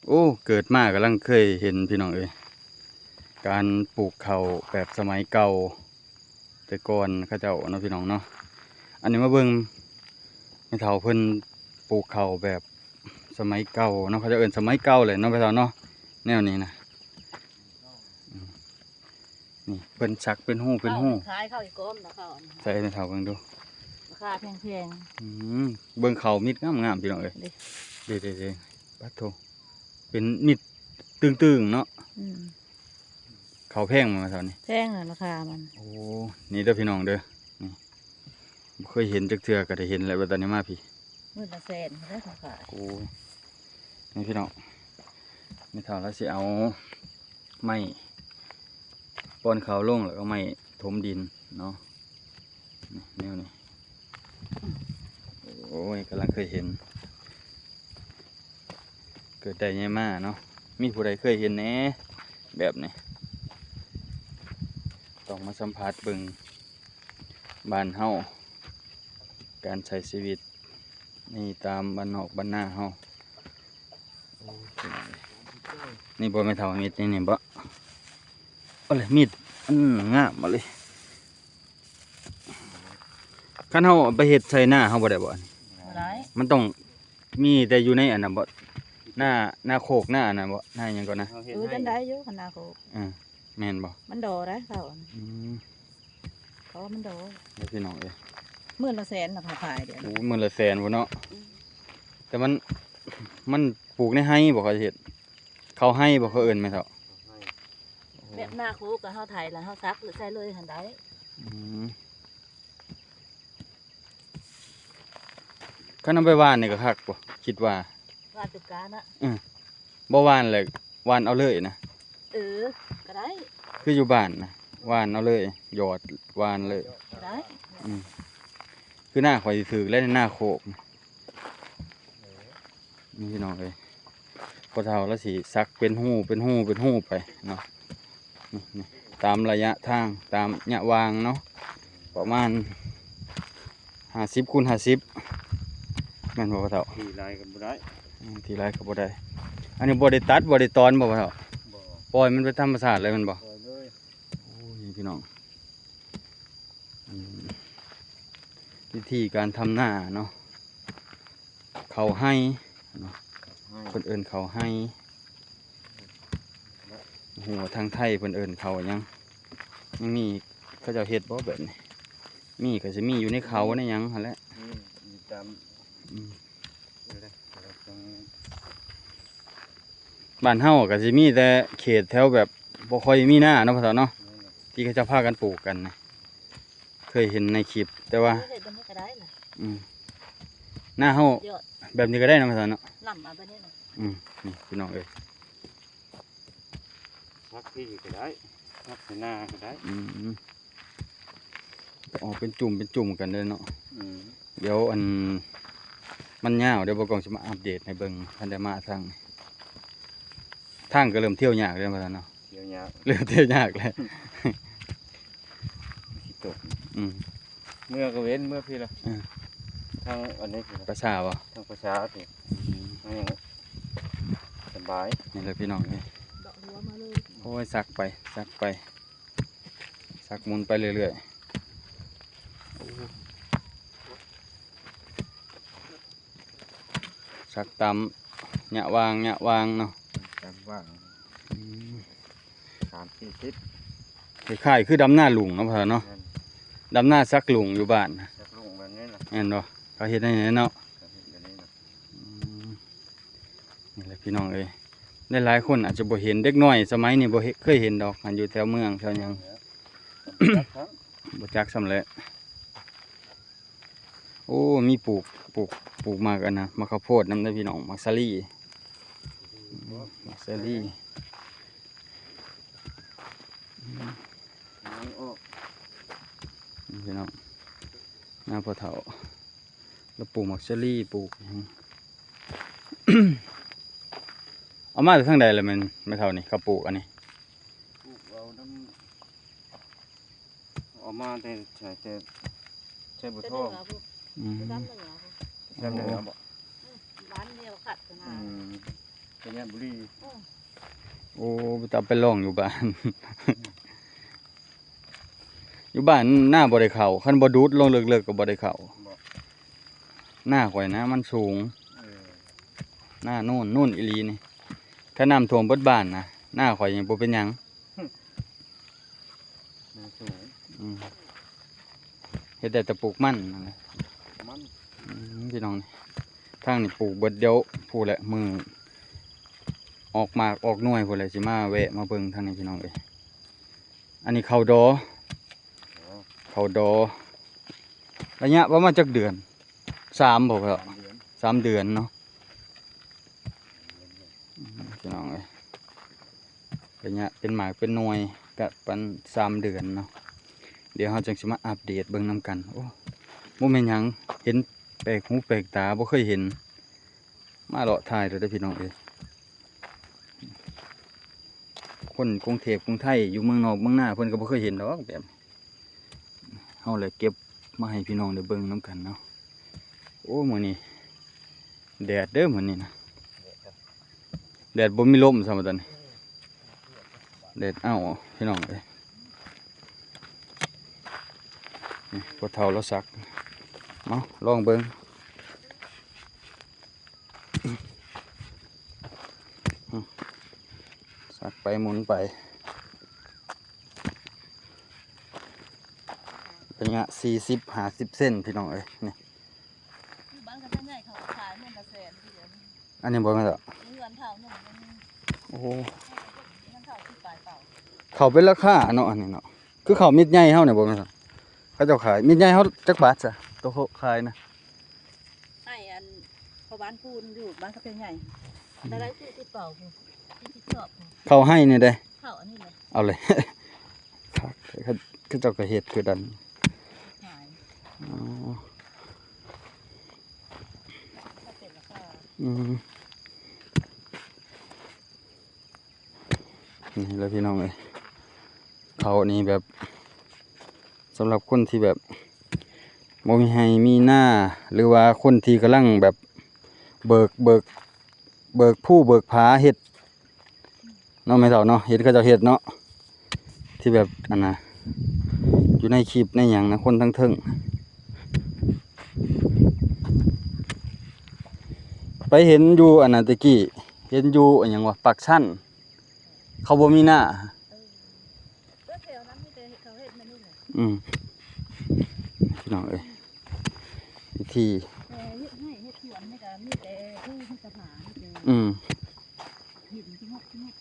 ໂອ້ ເກີດມາກຳລັງເຄີຍເຫັນພີ່ນ້ອງເອີຍ ການປູກເຂົ້າແບບສະໄໝເກົ່າ ແຕ່ກ່ອນເຂົາເຈົ້າເນາະ ພີ່ນ້ອງເນາະ. ອັນນີ້ມາເບິ່ງແມ່ເຖົ້າເພິ່ນປູກເຂົ້າແບບສະໄໝເກົ່າເນາະ ເຂົາເຈົ້າເອີ້ນສະໄໝເກົ່າແຫຼະເນາະ ແມ່ເຖົ້າເນາະ ແນວນີ້ນະ. ອືມ ນີ້ເພິ່ນສັກເປັນຮູເປັນຮູ ເຂົາຂາຍເຂົ້າອີກກ້ອນລະເຂົາ ໃສ່ໃຫ້ເຖົ້າເບິ່ງດູ ລາຄາແພງໆ. ອືມ ເບິ່ງເຂົ້າມິດງາມໆ ພີ່ນ້ອງເອີຍ ເດ້ ເດ້ໆໆ ປາດໂທ້ ເປັນມິດຕຶງໆເນາະ. ອືມ ເຂົ້າແພງບໍ່ເທົ່ານີ້? ແພງນະລາຄາມັນ. ໂອ້ ນີ້ເດີພີ່ນ້ອງເດີ ນີ້ ບໍ່ເຄີຍເຫັນຈັກເທື່ອ ກໍໄດ້ເຫັນແລ້ວ ບັດຕອນນີ້ມາພີ້ ມື້ລະແສນພຸ້ນແຫຼະເຂົາຂາຍ. ໂອ້ຍ ນີ້ພີ່ນ້ອງ ແມ່ເຖົ້າລາວຊິເອົາໄມ້ປ່ອນເຂົ້າລົງ ແລ້ວກໍໄມ້ຖົມດິນເນາະ ນີ້ ແນວນີ້. ໂອ້ຍ ກຳລັງເຄີຍເຫັນ ເກີດໄດ້ໃຫຍ່ມາເນາະ. ມີຜູ້ໃດເຄີຍເຫັນແດ່ແບບນີ້? ຕ້ອງມາສຳຜັດເບິ່ງບ້ານເຮົາ ການໃຊ້ຊີວິດໃນຕາມບ້ານນອກບ້ານນາເຮົາ. ໂອ້ຍ ນີ້ບໍ່ແມ່ນເຖົ້າມິດນີ້ ນີ້ບໍ່? ໂອ້ຍ ມິດອັນງາມມາເລີຍ. ຄັນເຮົາເອົາໄປເຮັດໃສ່ນາເຮົາບໍ່ໄດ້ບໍ່? ບໍ່ໄດ້ ມັນຕ້ອງມີແຕ່ຢູ່ໃນອັນນັ້ນບໍ່? ນາ ນາໂຄກ ນາອັນນັ້ນບໍ່? ນາຫຍັງກ່ອນນະ? ເອີ ຈັ່ງໃດຢູ່ ຄັນນາໂຄກ ເອີ ແມ່ນບໍ່? ມັນດໍໄດ໋ເຂົາ. ອືມ ເຂົາວ່າມັນດໍ ເດີພີ່ນ້ອງເອີຍ ມື້ລະແສນລະເຂົາຂາຍດຽວ. ໂອ້ ມື້ລະແສນພຸ້ນເນາະ. ອືມ ແຕ່ມັນ ມັນປູກໃນໄຮ່ບໍ່ ເຂົາເຮັດ ເຂົ້າໄຮ່ບໍ່ ເຂົາເອີ້ນແມ່ເຖົ້າ? ແບບນາໂຄກ ກໍເຮົາໄຖລະເຮົາສັກໃສ່ເລີຍຫັ້ນໄດ້. ອືມ ຄັນເອົາໄປຫວ່ານນີ້ກໍຄັກບໍ່ ຄິດວ່າ? ຫວ່ານຕຸການະ? ເອີ ບໍ່ຫວ່ານແລ້ວ ຫວ່ານເອົາເລີຍນະ. ເອີ ກໍໄດ້ ຄືຢູ່ບ້ານນະ ຫວ່ານເອົາເລີຍ ຫຍອດຫວ່ານເລີຍ ກໍໄດ້. ອືມ ຄືນາຂ້ອຍຊິຖືກແລ້ວ ນາໂຄກ. ນີ້ພີ່ນ້ອງເອີຍ ພໍ່ເຖົ້າລາວຊິສັກເປັນຮູ ເປັນຮູ ເປັນຮູໄປເນາະ. ນີ້ ນີ້ ຕາມໄລຍະທາງ ຕາມໄລຍະຫວ່າງເນາະ ປະມານຫ້າສິບຄູນຫ້າສິບ ແມ່ນບໍ່ພໍ່ເຖົ້າ? ທີ່ຫຼາຍກໍບໍ່ໄດ້. ອືມ ທີ່ຫຼາຍກໍບໍ່ໄດ້. ອັນນີ້ບໍ່ໄດ້ຕັດ ບໍ່ໄດ້ຕອນບໍ່ພໍ່ເຖົ້າ? ບໍ່ ປ່ອຍມັນໄປທຳມະຊາດເລີຍແມ່ນບໍ່? ປ່ອຍເລີຍ. ໂອ້ຍ ພີ່ນ້ອງ ອືມ ວິທີການທຳນາເນາະ ເຂົ້າໄຮ່ເນາະ ເພິ່ນເອີ້ນເຂົ້າໄຮ່. ບໍ່ຮູ້ວ່າທາງໄທເພິ່ນເອີ້ນເຂົ້າຫຍັງ ຍັງມີ ເຂົາເຈົ້າເຮັດບໍ່ແບບນີ້? ມີກໍຊິມີຢູ່ໃນເຂົາໃນຫຍັງຫັ້ນແຫຼະ. ອືມ ມີຕາມ ອືມ ບ້ານເຮົາກໍຊິມີແຕ່ເຂດແຖວແບບບໍ່ຄ່ອຍມີນາເນາະ ພໍ່ເຖົ້າເນາະ ແມ່ນແຫຼະ ທີ່ເຂົາເຈົ້າພາກັນປູກກັນນະ. ເຄີຍເຫັນໃນຄລິບ ແຕ່ວ່າ ເຮັດແບບນີ້ກໍໄດ້ນະ. ອືມ ນາເຮົາ ຍອດ ແບບນີ້ກໍໄດ້ນະ ພໍ່ເຖົ້າເນາະ. ລຳເອົາແບບນີ້ນະ. ອືມ ນີ້ພີ່ນ້ອງເອີຍ ສັກພີ້ກໍໄດ້ ສັກໃສ່ນາກໍໄດ້. ອືມ ອອກເປັນຈຸ່ມເປັນຈຸ່ມກັນເດີເນາະ. ອືມ ດຽວອັນ ມັນຍາວ ດຽວບ່າວກອງຊິມາອັບເດດໃຫ້ເບິ່ງ ຄັນໄດ້ມາທາງ ທາງກໍເລີ່ມທ່ຽວຍາກແລ້ວວ່າຊັ້ນເນາະ. ທ່ຽວຍາກ ເລີ່ມທ່ຽວຍາກແລ້ວ ຊິຕົກ. ອືມ ເມືອກະເວັນ ເມືອພີ້ລະ. ເອີ ທາງອັນນີ້ພີ້ລະ ປາສາບໍ່? ທາງປາສາພີ້. ອືມ ມັນຍັງສະບາຍ. ນີ້ແຫຼະພີ່ນ້ອງເອີຍ ເດາະຫົວມາເລີຍ. ໂອ້ຍ ສັກໄປ ສັກໄປ ສັກໝູນໄປເລື້ອຍໆ. ໂອ້ ສັກຕາມໄລຍະຫວ່າງ ໄລຍະຫວ່າງເນາະ ຕາມຫວ່າງ. ອືມ ສາມສີ່ສິບ ຄ້າຍໆຄືດຳນາລຸງເນາະ ພໍ່ເຖົ້າເນາະ. ແມ່ນ ດຳນາສັກລຸງຢູ່ບ້ານ ສັກລຸງແບບນີ້ນະ. ແມ່ນບໍ່? ເຂົາເຮັດແນວນີ້ເນາະ ເຂົາເຮັດແບບນີ້ນະ. ອືມ ນີ້ແຫຼະພີ່ນ້ອງເອີຍ ຫຼາຍໆຄົນອາດຈະບໍ່ເຫັນ ເດັກນ້ອຍສະໄໝນີ້ບໍ່ເຫັນ ເຄີຍເຫັນດອກ ຄັນຢູ່ແຖວເມືອງແຖວຫຍັງ ບໍ່ຈັກຊ້ຳແຫຼະ. ໂອ້ ມີປູກ ປູກ ປູກໝາກອັນນະ ໝາກເຂົ້າໂພດນຳເດີພີ່ນ້ອງ ໝາກສາລີ ໝາກສາລີ. ອືມ ນີ້ພີ່ນ້ອງ ນາພໍ່ເຖົ້າ ລາວປູກໝາກສາລີ ປູກຫຍັງ ເອົາມາແຕ່ທາງໃດລະແມ່ນ ແມ່ເຖົ້ານີ້ ເຂົາປູກອັນນີ້? ປູກເອົານຳ ເອົາມາແຕ່ ແຕ່ ແຕ່ໄຊບູທອງ. ອືມ ແຊມເໜືອບໍ່? ອືມ ບ້ານດຽວກັນນະ. ອືມ ໄຊຍະບູລີ. ໂອ້ ໄປຕາໄປລອງຢູ່ບ້ານ ຢູ່ບ້ານນາບໍ່ໄດ້ເຂົ້າ ຄັນບໍ່ດູດລົງເລິກໆກໍບໍ່ໄດ້ເຂົ້າ. ບໍ່ ນາຂ້ອຍນະມັນສູງ. ເອີ ນາໂນນ ໂນນອີ່ຫຼີນີ້ ຖ້ານ້ຳຖ້ວມເບິດບ້ານນະ ນາຂ້ອຍນີ້ບໍ່ເປັນຫຍັງ. ມັນສູງ. ອືມ ເຮັດໄດ້ແຕ່ປູກມັນນັ້ນແຫຼະ ມັນ. ອືມ ພີ່ນ້ອງ ທາງນີ້ປູກເບິດ ດຽວພຸ້ນແຫຼະ ມື້ອອກໝາກອອກໜ່ວຍພຸ້ນແຫຼະ ຊິມາແວະມາເບິ່ງທາງນີ້ ພີ່ນ້ອງເອີຍ. ອັນນີ້ເຂົ້າດໍ ອໍ ເຂົ້າດໍ ໄລຍະປະມານຈັກເດືອນ? ສາມບໍ່? ສາມເດືອນ ສາມເດືອນເນາະ. ອືມ ພີ່ນ້ອງເອີຍ ໄລຍະເປັນໝາກເປັນໜ່ວຍກະປະມານສາມເດືອນເນາະ. ດຽວເຮົາຈັ່ງຊິມາອັບເດດເບິ່ງນຳກັນ. ໂອ້ ບໍ່ແມ່ນຫຍັງ ເຫັນແປກຫູແປກຕາ ບໍ່ເຄີຍເຫັນ. ມາເລາະຖ່າຍໂລດເດີພີ່ນ້ອງເອີຍ. ຄົນກຸງເທບກຸງໄທ ຢູ່ເມືອງນອກເມືອງນາ ເພິ່ນກໍບໍ່ເຄີຍເຫັນດອກແບບ ເຮົາແຫຼະເກັບມາໃຫ້ພີ່ນ້ອງໄດ້ເບິ່ງນຳກັນເນາະ. ໂອ້ ມື້ນີ້ແດດເດີ ມື້ນີ້ນະ ແດດບໍ່ມີລົມຊ້ຳຕອນນີ້ ແດດເອົ້າ ພີ່ນ້ອງເອີຍ. ນີ້ ພໍ່ເຖົ້າລາວສັກ ເອົາ ລອງເບິ່ງ. ອືມ ສັກໄປໝູນໄປ ໄລຍະສີ່ສິບ ຫ້າສິບເຊັນ ພີ່ນ້ອງເອີຍ. ນີ້ ຢູ່ບ້ານກະໃຫຍ່ ເຂົາຂາຍເມືອນລະແສນ ອັນນີ້ບໍ່ແມ່ນເນາະ ເຮືອນເຖົ້າໜຶ່ງຍັງມີ. ໂອ້ ເຮືອນເຖົ້າທີ່ປາຍເຕົາ ເຂົ້າເປັນລາຄາເນາະ ອັນນີ້ເນາະ. ຄືເຂົ້າມິດໃຫຍ່ເຮົານີ້ບໍ່ແມ່ນ ເຂົາເຈົ້າຂາຍມິດໃຫຍ່ເຮົາຈັກບາດຊະ ໂຕເຂົາຂາຍນະ? ໃຫ້ອັນພໍ່ບ້ານພູນຢູ່ບ້ານກະເພໃຫຍ່ ອືມ ໄດ້ສີ່ສິບເປົາພຸ້ນ ສີ່ສິບຊອບພຸ້ນ. ເຂົ້າໄຮ່ນີ້ເດ້ ເຂົ້າອັນນີ້ເລີຍ ເອົາເລີຍ. ຄັກ ເຂົາເຈົ້າກະເຮັດຄືກັນ ຂາຍ. ອໍ ມັນເປັນລາຄາ. ອືມ ນີ້ແຫຼະພີ່ນ້ອງເອີຍ ເຂົ້ານີ້ແບບ ສຳລັບຄົນທີ່ແບບບໍ່ມີໄຮ່ມີນາ ຫຼືວ່າຄົນທີ່ກຳລັງແບບເບີກ ເບີກ ເບີກພູເບີກຜາເຮັດເນາະ ແມ່ເຖົ້າເນາະ ເຫັນເຂົາເຈົ້າເຮັດເນາະ ທີ່ແບບອັນນະ ຢູ່ໃນຄລິບໃນຫຍັງນະ ຄົນທາງເທິງ ໄປເຫັນຢູ່ອັນນະ ແຕ່ກີ້ເຫັນຢູ່ອັນຫຍັງວະ ປາກຊັນ ເຂົາບໍ່ມີນາ. ເອີ ກໍແຖວນັ້ນມີແຕ່ເຂົາເຮັດແມ່ນນີ້ແຫຼະ. ອືມ ພີ່ນ້ອງເອີຍ ວິທີ ແຕ່ເຮັດໄຮ່ເຮັດສວນນີ້ກະມີແຕ່ພູມີແຕ່ຜາ ມີແຕ່ ອືມ ຫີນທີ່ງອກທີ່ງອກ.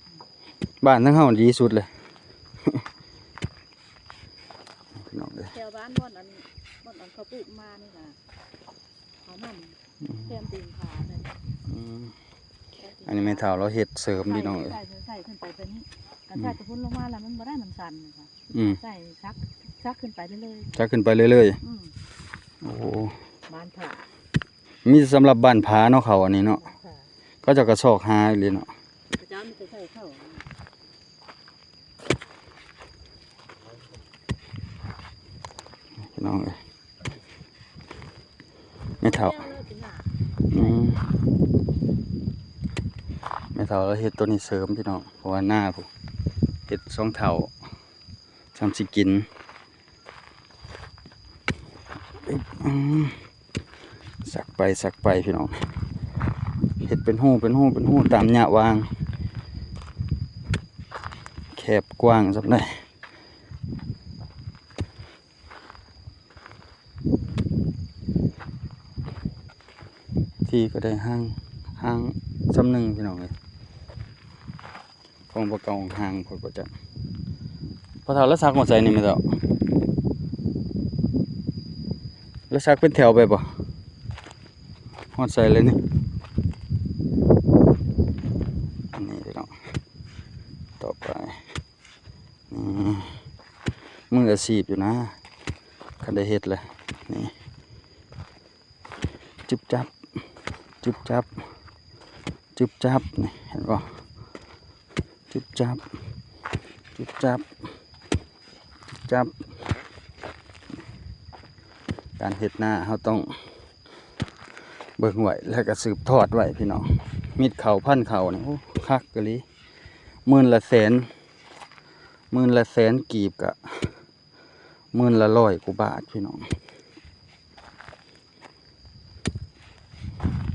ບ້ານທາງເຮົາດີສຸດເລີຍ ພີ່ນ້ອງເອີຍ ແຖວບ້ານບ່ອນອັນ ບ່ອນອັນເຂົາປູກມານີ້ກະ ເອົານຳ ອືມ ແຄມຕີນຜານັ້ນ. ອືມ ອັນນີ້ແມ່ເຖົ້າລາວເຮັດເສີມ ພີ່ນ້ອງເອີຍ ໃສ່ ໃສ່ຂຶ້ນໄປແບບນີ້ ກະ ອືມ ຖ້າແຕ່ພຸ້ນລົງມາແລ້ວມັນບໍ່ໄດ້ ມັນຊັນນະຄະ. ອືມ ໃສ່ສັກ ສັກຂຶ້ນໄປເລື້ອຍໆ ສັກຂຶ້ນໄປເລື້ອຍໆ. ອືມ ໂອ້ ບ້ານຜາ ມີແຕ່ສຳລັບບ້ານຜາເນາະ ເຂົາອັນນີ້ເນາະ ບ້ານຜາ ເຂົາເຈົ້າກະຊອກຫາອີ່ຫຼີເນາະ ເຂົາເຈົ້າມີແຕ່ໃສ່ເຂົ້າ. ພີ່ນ້ອງເອີຍ ແມ່ເຖົ້າ ອືມ ແມ່ເຖົ້າລາວເຮັດໂຕນີ້ເສີມ ພີ່ນ້ອງ ເພາະວ່ານາພຸ້ນ ເຮັດສອງເຖົ້າ ຊ່ຳຊິກິນ. ອືມ ສັກໄປ ສັກໄປ ພີ່ນ້ອງ ເຮັດເປັນຮູ ເປັນຮູ ເປັນຮູ ຕາມຍະຫວ່າງ ແຄບກວ້າງສ່ຳໃດ. ທີ່ກະໄດ້ຫ່າງ ຫ່າງສ່ຳໜຶ່ງ ພີ່ນ້ອງເອີຍ. ຂອງບໍ່ເກົ່າຂອງຫ່າງ ຂ້ອຍບໍ່ຈັກ. ພໍ່ເຖົ້າລາວສັກຮອດໃສນີ້ແມ່ເຖົ້າ? ລາວສັກເປັນແຖວໄປບໍ່? ຮອດໃສແລ້ວນີ້? ອັນນີ້ພີ່ນ້ອງ ຕໍ່ໄປ ນີ້ ມືອາຊີບຢູ່ນະ ຄັນໄດ້ເຮັດແລ້ວ ນີ້ ຈຶບຈັບ ຈຶບຈັບ ຈຶບຈັບ ນີ້ ເຫັນບໍ່? ຈຶບຈັບ ຈຶບຈັບ ຈຶບຈັບ. ການເຮັດນາເຮົາຕ້ອງເບິ່ງໄວ້ ແລະກະສືບທອດໄວ້ ພີ່ນ້ອງ. ມິດເຂົ້າພັນເຂົ້ານີ້ ໂອ້ ຄັກອີ່ຫຼີ. ໝື່ນລະແສນ ໝື່ນລະແສນກີບ ກະໝື່ນລະຮ້ອຍກວ່າບາດພີ່ນ້ອງ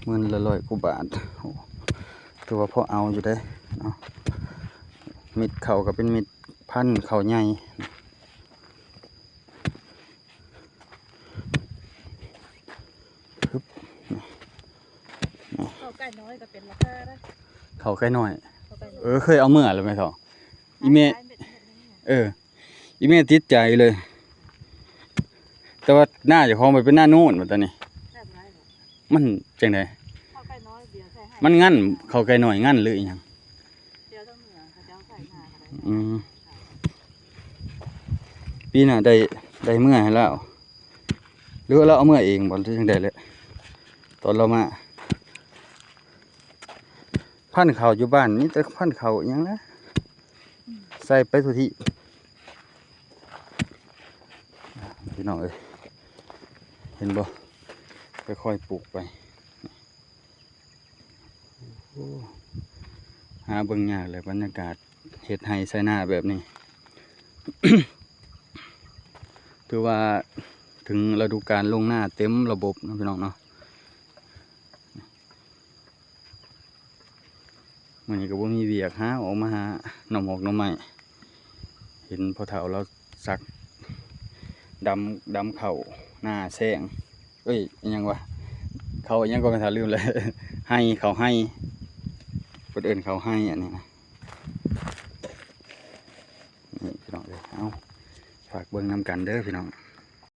ໝື່ນລະຮ້ອຍກວ່າບາດ. ໂອ້ ຖືວ່າພໍເອົາຢູ່ເດ້ເນາະ. ມິດເຂົ້າກໍເປັນມິດພັນເຂົ້າໃຫຍ່. ຮຶບ ເຂົ້າໄກ່ນ້ອຍກໍເປັນລາຄານະ ເຂົ້າໄກ່ນ້ອຍ. ເຂົ້າໄກ່ນ້ອຍ ເອີ ເຄີຍເອົາເມືອແລ້ວແມ່ເຖົ້າ ອີ່ແມ່. ເອີ ອີ່ແມ່ຕິດໃຈເລີຍ. ແຕ່ວ່ານາເຈົ້າຂອງມັນເປັນນາໂນນບັດຕອນນີ້ ມັນຈັ່ງໃດ? ເຂົ້າໄກ່ນ້ອຍ ມັນງັນ ເຂົ້າໄກ່ນ້ອຍງັນ ຫຼືອີ່ຫຍັງ? ດຽວທາງເໜືອເຂົາເຈົ້າໃສ່ມາກໍໄດ້. ອືມ ປີໜ້າໄດ້ ໄດ້ເມືອໃຫ້ລາວ ຫຼືວ່າລາວເອົາເມືອເອງບໍ່ ຫຼືຈັ່ງໃດແຫຼະ? ຕອນລາວມາ ພັນເຂົ້າຢູ່ບ້ານມີແຕ່ພັນເຂົ້າອີ່ຫຍັງນະ ໃສ່ໄປທຸກທີ່ ພີ່ນ້ອງເອີຍ. ເຫັນບໍ່? ຄ່ອຍໆປູກໄປ. ໂອ້ ຫາເບິ່ງຍາກແຫຼະ ບັນຍາກາດເຮັດໄຮ່ໄຖນາແບບນີ້ ຖືວ່າເຖິງລະດູການລົງນາເຕັມລະບົບເນາະ ພີ່ນ້ອງເນາະ. ມື້ນີ້ກໍບໍ່ມີວຽກ ຫາອອກມາຫາໜໍ່ໝອກໜໍ່ໄມ້ ເຫັນພໍ່ເຖົ້າລາວສັກດຳ ດຳເຂົ້ານາແຊງ ເອີຍ ອີ່ຫຍັງວະ ເຂົ້າອີ່ຫຍັງກໍແມ່ນ ຖ້າລືມແລ້ວ ໄຮ່ ເຂົ້າໄຮ່ ເພິ່ນເອີ້ນເຂົ້າໄຮ່ອັນນີ້ນະ. ນີ້ພີ່ນ້ອງເອີຍ ເອົາ ຝາກເບິ່ງນຳກັນເດີພີ່ນ້ອງ.